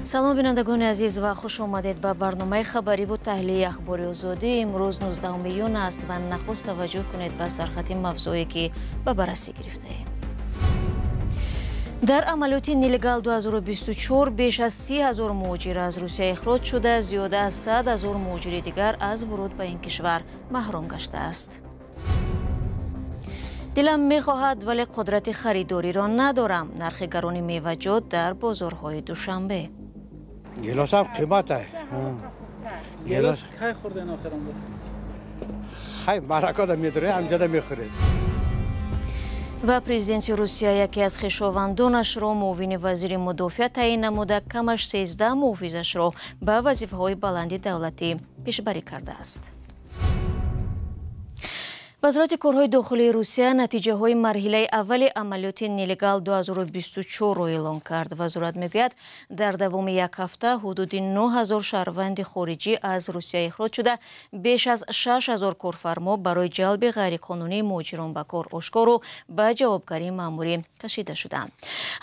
Салом, бинандагони азиз, ва хуш омадед ба барномаи хабариву таҳлилии Ахбори Озодӣ. Имрӯз 19 июн аст ва нахуст таваҷҷӯҳ кунед ба сархати мавзӯе, ки ба баррасӣ гирифтаем. Дар амалиёти «Нелегал 2024» беш аз 30 000 муҳоҷир аз Русия ихроҷ шуда, зиёда аз 100 000 муҳоҷири дигар аз вуруд ба ин кишвар маҳрум гаштааст. Дилам мехоҳад, вале қудрати харидориро надорам. Нархи гарони меваҷот дар бозорҳои Душанбе. Гелосам қимат ай. Гелос кай хӯрден охирон бор? Хай, маъракада медурем, ҳамҷода мехӯрем. Ва президенти Русия яке аз хешовандонашро муовини вазири мудофиа таъин намуда, камаш 13 муҳофизашро ба вазифаҳои баланди давлатӣ пешбарӣ кардааст. Вазорати корҳои дохилии Русия натиҷаҳои марҳилаи аввали амалиёти «Нелегал 2024»-ро эълон кард. Вазорат мегӯяд, дар давоми як ҳафта ҳудуди 9000 шаҳрванди хориҷӣ аз Русия ихроҷ шуда, беш аз 6000 корфармо барои ҷалби ғайриқонунии муҳоҷирон ба кор ошкору ба ҷавобгарии маъмурӣ кашида шуданд.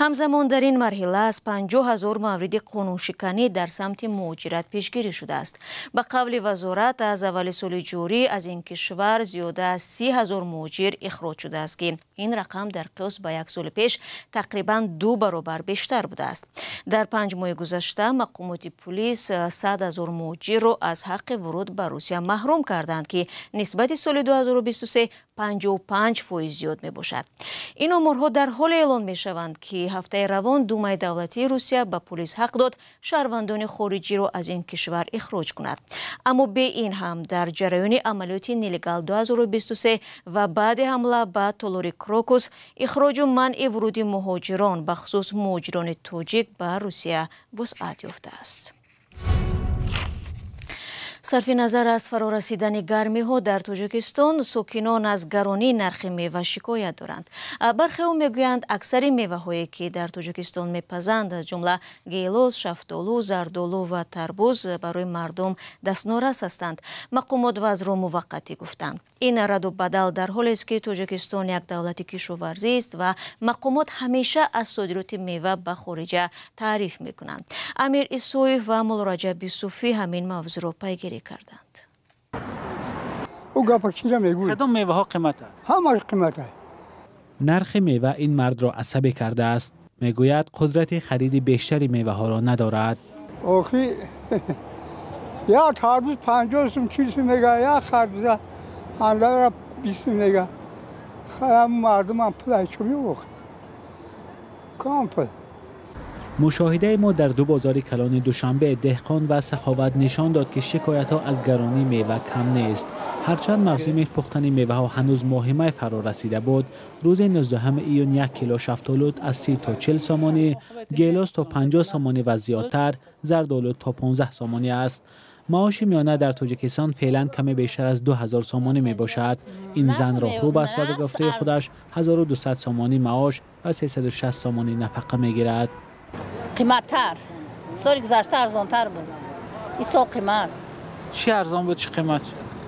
Ҳамзамон, дар ин марҳила аз 50 000 мавриди қонуншиканӣ дар самти муҳоҷират пешгирӣ шудааст. Ба қавли вазорат, аз аввали соли ҷорӣ аз ин кишвар зиёда аз 30 000 муҳоҷир ихроҷ шудааст, ки ин рақам дар қиёс ба як соли пеш тақрибан ду баробар бештар будааст. Дар 5 моҳи гузашта мақомоти пулис 100 000 муҳоҷирро аз ҳаққи вуруд ба Русия маҳрум карданд, ки нисбати соли 2023 55% зиёд мебошад. Ин оморҳо дар ҳоле эълон мешаванд, ки ҳафтаи равон Думаи давлатии Русия ба пулис ҳақ дод шаҳрвандони хориҷиро аз ин кишвар ихроҷ кунад. Аммо бе ин ҳам дар ҷараёни амалиёти «Нелегал 2023» ва баъди ҳамла ба толори Крокус ихроҷу манъи вуруди муҳоҷирон, бахусус муҳоҷирони тоҷик, ба Русия вусъат ёфтааст. Сарфи назар аз фарорасидани гармиҳо дар Тоҷикистон, сокинон аз гаронии нархи мева шикоят доранд. Бархеҳо мегӯянд, аксари меваҳое, ки дар Тоҷикистон мепазанд, аз ҷумла гелос, шафтолу, зардолу ва тарбуз, барои мардум дастнорас ҳастанд. Мақомот вазъро муваққатӣ гуфтанд. Ин раду бадал дар ҳолест, ки Тоҷикистон як давлати кишоварзист ва мақомот ҳамеша аз содироти мева ба хориҷа таъриф мекунанд. Амир Исоев ва Муллораҷаб Юсуфӣ ҳамин мавзӯъро пайгирӣ карданд. Ӯ гапа чира мегӯй? Кадом меваҳо қимат аст? Ҳамаш қимат аст. Нархи мева ин мардро асабӣ кардааст. Мегӯяд, қудрати хариди бештари меваҳоро надорад. Охи, як тарбуз 50 сум, 40 сум мега, як харбуза андара 20 сум мега. Мардумам пулай чо меохт кам пул. Мушоҳидаи мо дар ду бозори калони Душанбе, Деҳқон ва Саховат, нишон дод, ки шикоятҳо аз гаронии мева кам нест. Ҳарчанд мавсими пухтани меваҳо ҳанӯз моҳи май фаро расида буд, рӯзи 19 июн 1 кило шафтолут аз 30 то 40 сомонӣ, гелос то 50 сомонӣ ва зиёдтар, зардолу то 15 сомонӣ аст. Маоши миёна дар Тоҷикистон феълан каме бештар аз 2000 сомонӣ мебошад. Ин зан роҳруб аст ва ба гуфтаи худаш 1200 сомонӣ маош ва 360 сомонӣ нафақа мегирад. Қиматтар. Соли гузашта арзонтар буд, ин сол қимат. Чӣ арзон буд, чӣ қимат?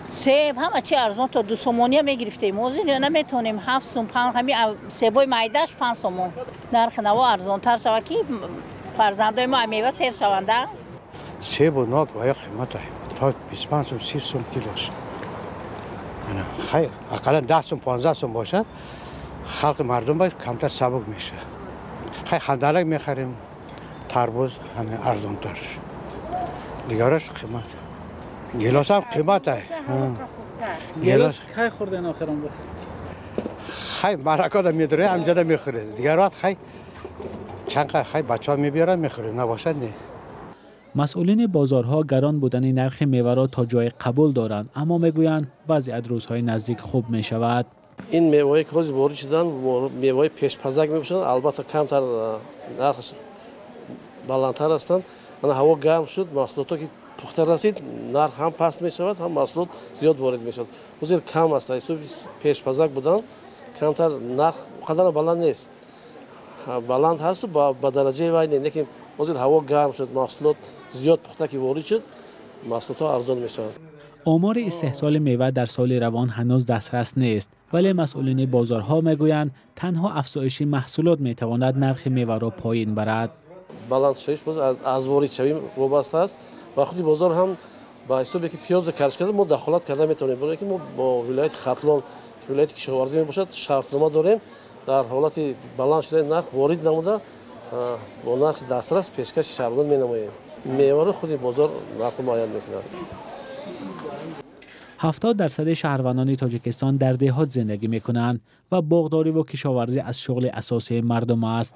Себ, ҳама чи арзон, то 2 сомония мегирифтем, ҳозир наметавонем. 7 сум, ҳами себои майдаш 5 сомон. Нархи наво арзонтар шава, ки фарзандои мо мева сер шаванда. Себу нок ва ё қимат то 25 сум, 30 сум килош. Ана хайр, ақаллан 10 сум, 15 сум бошад, халқи мардум ба камтар сабук мешавад. Хай, хандалак мехарем, тарбуз ҳаме арзонтар, дигараш қимат. Гелосам қимат ай. Гелос кай хӯрден охирон бор? Хай, маъракада медурем, ҳамҷода мехӯрем. Дигар вақт хай, чанд хай, бачаҳо мебиёранд, мехӯрем, набошад, не. Масъулини бозорҳо гарон будани нархи меваро то ҷое қабул доранд, аммо мегӯянд, вазъият рӯзҳои наздик хуб мешавад. Ин меваҳое, ки ҳозир ворид шуданд, меваҳои пешпазак мебошанд. Албатта, камтар нархаш баландтар ҳастанд. Ана ҳаво гарм шуд, маҳсулото ки пухта расид, нарх ҳам паст мешавад, ҳам маҳсулот зиёд ворид мешавад. Ҳозир кам аст, ҳисоби пешпазак будан камтар нарх қадар баланд нест. Баланд ҳасту ба дараҷаи вай не, лекин ҳозир ҳаво гарм шуд, маҳсулот зиёд пухта ки ворид шуд, маҳсулотҳо арзон мешаванд. Омори истеҳсоли мева дар соли равон ҳанӯз дастрас нест, вале масъулини бозорҳо мегӯянд, танҳо афзоиши маҳсулот метавонад нархи меваро поин барад. Баланд шавиш боз аз ворид шавӣ вобаста аст ва худи бозор ҳам ба ҳисобе ки пиёзро карш карда мо дахолат карда метавонем, барои ки мо бо вилояти Хатлон, ки вилояти кишоварзӣ мебошад, шартнома дорем. Дар ҳолати баланд шудани нарх ворид намуда бо нархи дастрас пешкаши шаҳрвандон менамоем. Меваро худи бозор нархро муайян мекунад. 70% шаҳрвандони Тоҷикистон дар деҳот зиндагӣ мекунанд ва боғдорӣ ва кишоварзӣ аз шуғли асосии мардум аст.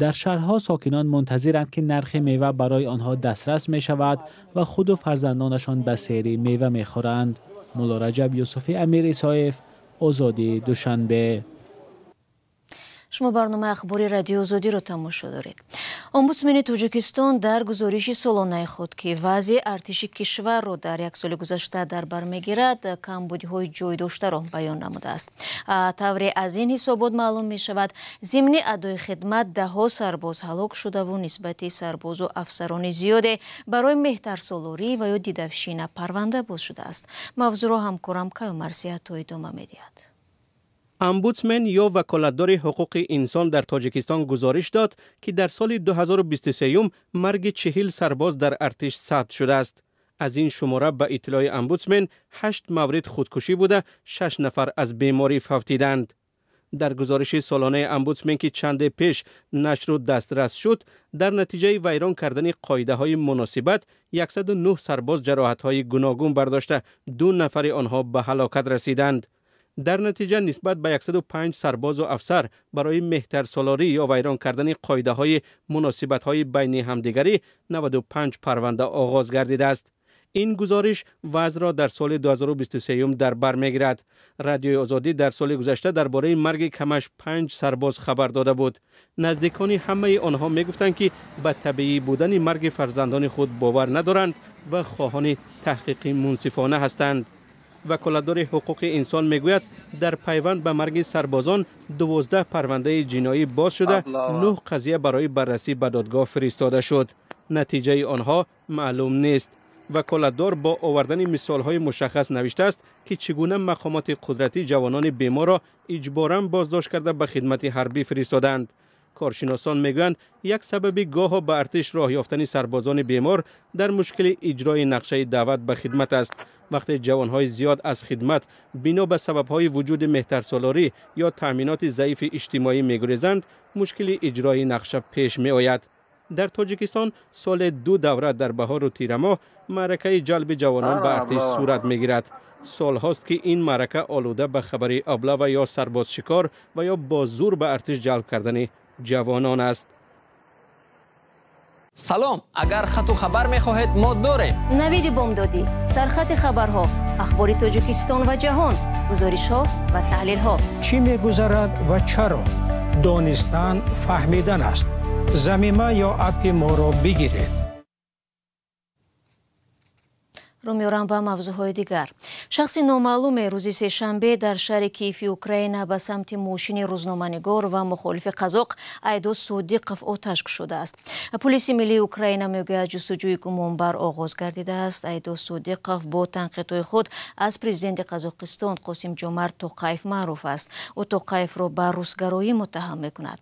Дар шаҳрҳо сокинон мунтазиранд, ки нархи мева барои онҳо дастрас мешавад ва худу фарзандонашон ба сери мева мехӯранд. Мулло Раҷаб Юсуфӣ, Амир Исоев, Озодӣ, Душанбе. Шумо барномаи ахбори Радиои Озодиро тамошо доред. Омбудсмени Тоҷикистон дар гузориши солонаи худ, ки вазъи артиши кишварро дар як соли гузашта дар бар мегирад, камбудиҳои ҷой доштаро баён намудааст. Тавре аз ин ҳисобот маълум мешавад, зимни адои хидмат даҳҳо сарбоз ҳалок шудаву нисбати сарбозу афсарони зиёде барои меҳтарсолорӣ ва ё дидавшина парванда боз шудааст. Мавзӯъро ҳамкорам Каюмар Сиҳато идома медиҳад. Омбудсмен ё ваколатдори ҳуқуқи инсон дар Тоҷикистон гузориш дод, ки дар соли 2023 марги 40 сарбоз дар артиш сабт шудааст. Аз ин шумора ба иттилои омбудсмен 8 маврид худкушӣ буда, 6 нафар аз беморӣ фавтиданд. Дар гузориши солонаи омбудсмен, ки чанде пеш нашру дастрас шуд, дар натиҷаи вайрон кардани қоидаҳои муносибат 109 сарбоз ҷароҳатҳои гуногун бардошта, 2 нафари онҳо ба ҳалокат расиданд. Дар натиҷа нисбат ба 105 сарбозу афсар барои меҳтарсолорӣ ё вайрон кардани қоидаҳои муносибатҳои байни ҳамдигарӣ 95 парванда оғоз гардидааст. Ин гузориш вазъро дар соли 2023 дар бар мегирад. Радиои Озодӣ дар соли гузашта дар бораи марги камаш 5 сарбоз хабар дода буд. Наздикони ҳамаи онҳо мегуфтанд, ки ба табиӣ будани марги фарзандони худ бовар надоранд ва хоҳони таҳқиқи мунсифона ҳастанд. Ваколатдори ҳуқуқи инсон мегӯяд, дар пайванд ба марги сарбозон 12 парвандаи ҷиноӣ боз шуда, 9 қазия барои баррасӣ ба додгоҳ фиристода шуд. Натиҷаи онҳо маълум нест. Ваколатдор бо овардани мисолҳои мушаххас навиштааст, ки чӣ гуна мақомоти қудратӣ ҷавонони беморро иҷборан боздошт карда ба хидмати ҳарбӣ фиристоданд. Коршиносон мегӯянд, як сабаби гоҳо ба артиш роҳ ёфтани сарбозони бемор дар мушкили иҷрои нақшаи даъват ба хидмат аст. Вақте ҷавонҳои зиёд аз хидмат бино ба сабабҳои вуҷуди меҳтарсолорӣ ё таъминоти заифи иҷтимоӣ мегурезанд, мушкили иҷрои нақша пеш меояд. Дар Тоҷикистон соли 2 давра дар баҳору тирамоҳ маъракаи ҷалби ҷавонон ба артиш сурат мегирад. Солҳост, ки ин маърака олуда ба хабари облава ё сарбозшикор ва ё бо зур ба артиш ҷалб кардани ҷавонон аст. Салом, агар хату хабар мехоҳед, мо дорем. Навиди бомдодӣ, сархати хабарҳо, ахбори Тоҷикистон ва ҷаҳон, гузоришҳо ва таҳлилҳо. Чӣ мегузарад ва чаро? Донистан фаҳмидан аст. Замима ё аппи моро бигиред. Рӯ меорам ба мавзӯъҳои дигар. Шахси номаълуме рӯзи сешанбе дар шаҳри Киеви Украина ба самти мошини рӯзноманигор ва мухолифи қазоқ Айдос Содиқов оташ кушодааст. Полиси миллии Украина мегӯяд, ҷустуҷӯи гумонбар оғоз гардидааст. Айдос Содиқов бо танқидҳои худ аз президенти Қазоқистон Қосим Ҷомарт Тоқаев маъруф аст. Ӯ Тоқаевро ба русгароӣ муттаҳам мекунад.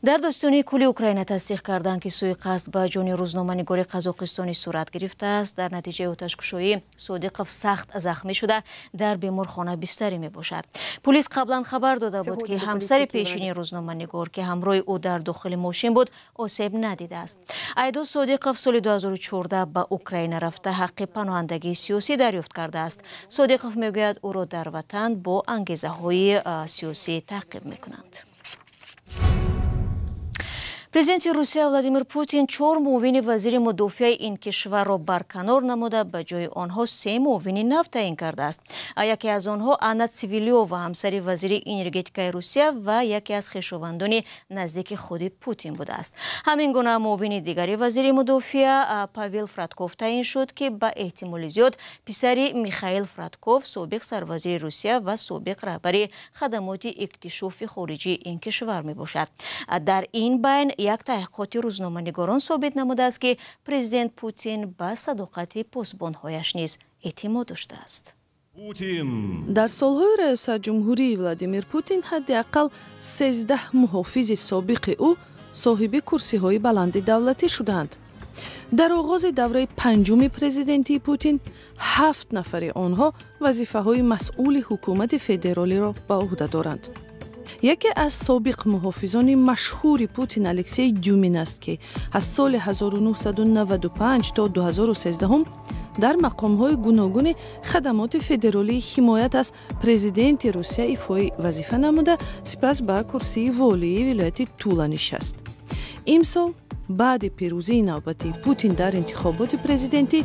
Дар додситонии кулли Украина тасдиқ карданд, ки сӯи қасд ба ҷони рӯзноманигори қазоқистонӣ сурат гирифтааст. Дар натиҷаи оташкушоӣ Содиқов сахт захмӣ шуда, дар беморхона бистарӣ мебошад. Полис қаблан хабар дода буд, ки ҳамсари пешини рӯзноманигор, ки ҳамроҳи ӯ дар дохили мошин буд, осеб надидааст. Айдос Содиқов соли 2014 ба Украина рафта, ҳаққи паноҳандагии сиёсӣ дарёфт кардааст. Содиқов мегӯяд, ӯро дар ватан бо ангезаҳои сиёсӣ таъқиб мекунанд. Президенти Русия Владимир Путин 4 муовини вазири мудофиаи ин кишварро барканор намуда, ба ҷои онҳо 3 муовини нав таъин кардааст. Яке аз онҳо Анна Цивилёва, ҳамсари вазири энергетикаи Русия ва яке аз хешовандони наздики худи Путин будааст. Ҳамин гуна муовини дигари вазири мудофиа Павел Фрадков таъин шуд, ки ба эҳтимоли зиёд писари Михаил Фрадков, собиқ сарвазири Русия ва собиқ раҳбари хадамоти иктишофи хориҷии ин кишвар мебошад. Дар ин байн як таҳқиқоти рӯзноманигорон собит намудааст, ки президент Путин ба садоқати посбонҳояш низ эътимод доштааст. Дар солҳои раёсатҷумҳурии Владимир Путин ҳадди ақал 13 муҳофизи собиқи ӯ соҳиби курсиҳои баланди давлатӣ шуданд. Дар оғози давраи панҷуми президентии Путин 7 нафари онҳо вазифаҳои масъули ҳукумати федералиро ба уҳда доранд. Яке аз собиқ муҳофизони машҳури Путин Алексей Дюмин аст, ки аз соли 1995 то 2013 дар мақомҳои гуногуни хадамоти федералии ҳимоят аз президенти Русия ифои вазифа намуда, сипас ба курсии волии вилояти Тула нишаст. Имсол баъди пирӯзии навбатии Путин дар интихоботи президентӣ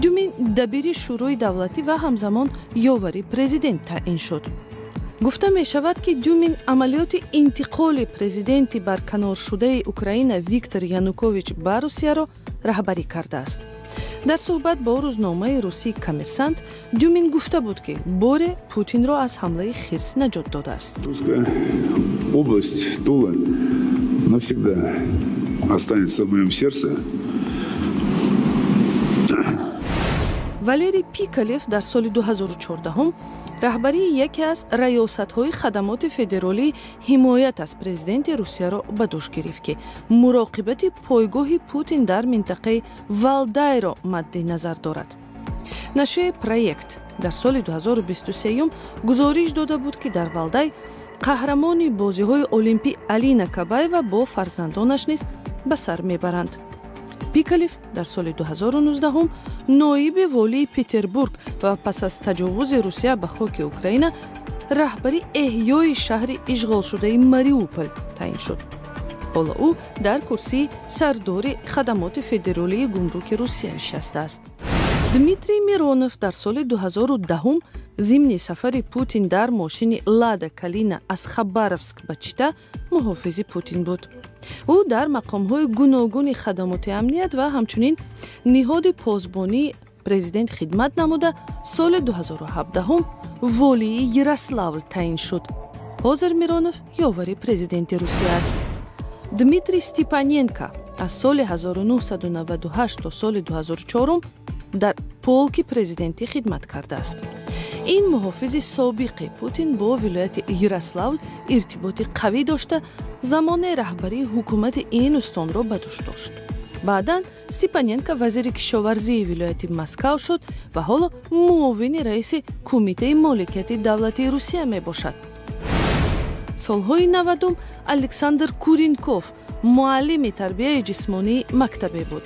Дюмин дабири Шӯрои давлатӣ ва ҳамзамон ёвари президент таъин шуд. Гуфта мешавад, ки Дюмин амалиёти интиқоли президенти барканоршудаи Украина Виктор Янукович ба Русияро раҳбарӣ кардааст. Дар суҳбат бо рӯзномаи русии Коммерсант Дюмин гуфта буд, ки боре Путинро аз ҳамлаи хирс наҷот додааст. Область Тула навсегда останется в моем сердце. Валерий Пикалев дар соли 2014 раҳбарии яке аз раёсатҳои хадамоти федералии ҳимоят аз президенти Русияро ба дӯш гирифт, ки муроқибати пойгоҳи Путин дар минтақаи Валдайро мадди назар дорад. Нашрияи «Проект» дар соли 2023 гузориш дода буд, ки дар Валдай қаҳрамони бозиҳои олимпӣ Алина Кабаева бо фарзандонаш низ ба сар мебаранд. Пикалев дар соли 2019 ноиби волии Петербург ва пас аз таҷовузи Русия ба хоки Украина раҳбари эҳёи шаҳри ишғолшудаи Мариупол таъин шуд. Ҳоло ӯ дар курсии сардори хадамоти федералии гумруки Русия нишастааст. Дмитрий Миронов дар соли 2010 зимни сафари Путин дар мошини Лада Калина аз Хабаровск ба Чита муҳофизи Путин буд. Ӯ дар мақомҳои гуногуни хадамоти амният ва ҳамчунин ниҳоди посбонии президент хидмат намуда, соли 2017 волии Ярославл таъин шуд. Ҳозир Миронов ёвари президенти Русия аст. Дмитрий Степаненко аз соли 1998 то соли 2004 дар полки президентӣ хидмат кардааст. Ин муҳофизи собиқи Путин бо вилояти Ярославл иртиботи қавӣ дошта, замоне раҳбарии ҳукумати ин устонро ба дӯш дошт. Баъдан Степаненко вазири кишоварзии вилояти Москав шуд ва ҳоло муовини раиси Кумитаи моликияти давлатии Русия мебошад. Солҳои 90 Александр Куренков муаллими тарбияи ҷисмонии мактабе буд.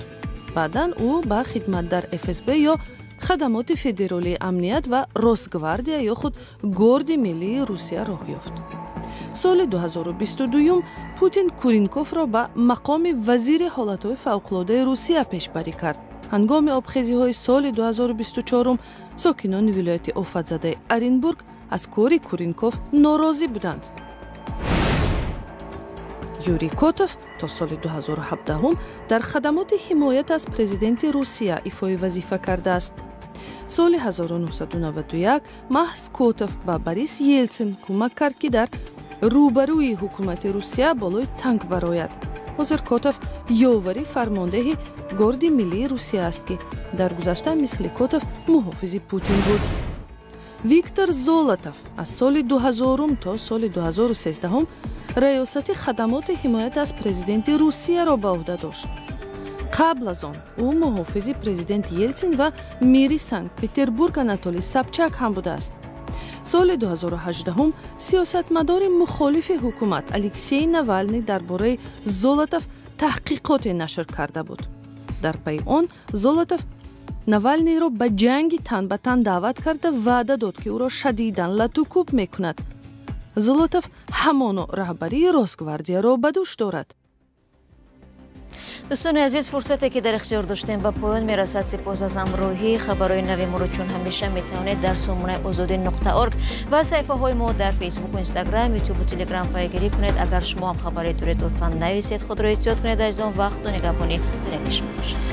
Баъдан ӯ ба хидмат дар ФСБ ё хадамоти федералии амният ва Росгвардия ё худ Горди миллии Русия роҳ ёфт. Соли 2022 Путин Куренковро ба мақоми вазири ҳолатҳои фавқулодаи Русия пешбарӣ кард. Ҳангоми обхезиҳои соли 2024 сокинони вилояти офатзадаи Оренбург аз кори Куренков норозӣ буданд. Юрий Котов то соли 2017 дар хадамоти ҳимоят аз президенти Русия ифои вазифа кардааст. Соли 1991 маҳз Котов ба Борис Елсин кӯмак кард, ки дар рӯбарӯи ҳукумати Русия болои танк барояд. Ҳозир Котов ёвари фармондеҳи Горди миллии Русия аст, ки дар гузашта мисли Котов муҳофизи Путин буд. Виктор Золотов аз соли 2000 то соли 2013 раёсати хадамоти ҳимоят аз президенти Русияро ба уҳда дошт. Қабл аз он ӯ муҳофизи президент Елсин ва мири Санкт-Петербург Анатолий Собчак ҳам будааст. Соли 2018 сиёсатмадори мухолифи ҳукумат Алексей Навалний дар бораи Золотов таҳқиқоте нашр карда буд. Дар пайи он Золотов Навалнийро ба ҷанги тан ба тан даъват карда, ваъда дод, ки ӯро шадидан латукӯб мекунад. Золотов ҳамоно раҳбарии Росгвардияро ба дӯш дорад. Дӯстони азиз, фурсате ки дар ихтиёр доштем ба поён мерасад. Сипос аз ҳамроҳӣ. Хабарҳои нави моро чун ҳамеша метавонед дар сомонаи озодӣ.org ва саҳифаҳои мо дар Фейсбуку, Инстаграм, Ютубу Телеграм пайгирӣ кунед. Агар шумо ҳам хабаре доред, лутфан нависед. Худро эҳтиёт кунед, азизон, ва худо нигаҳбони ҳар яки шумо бошад.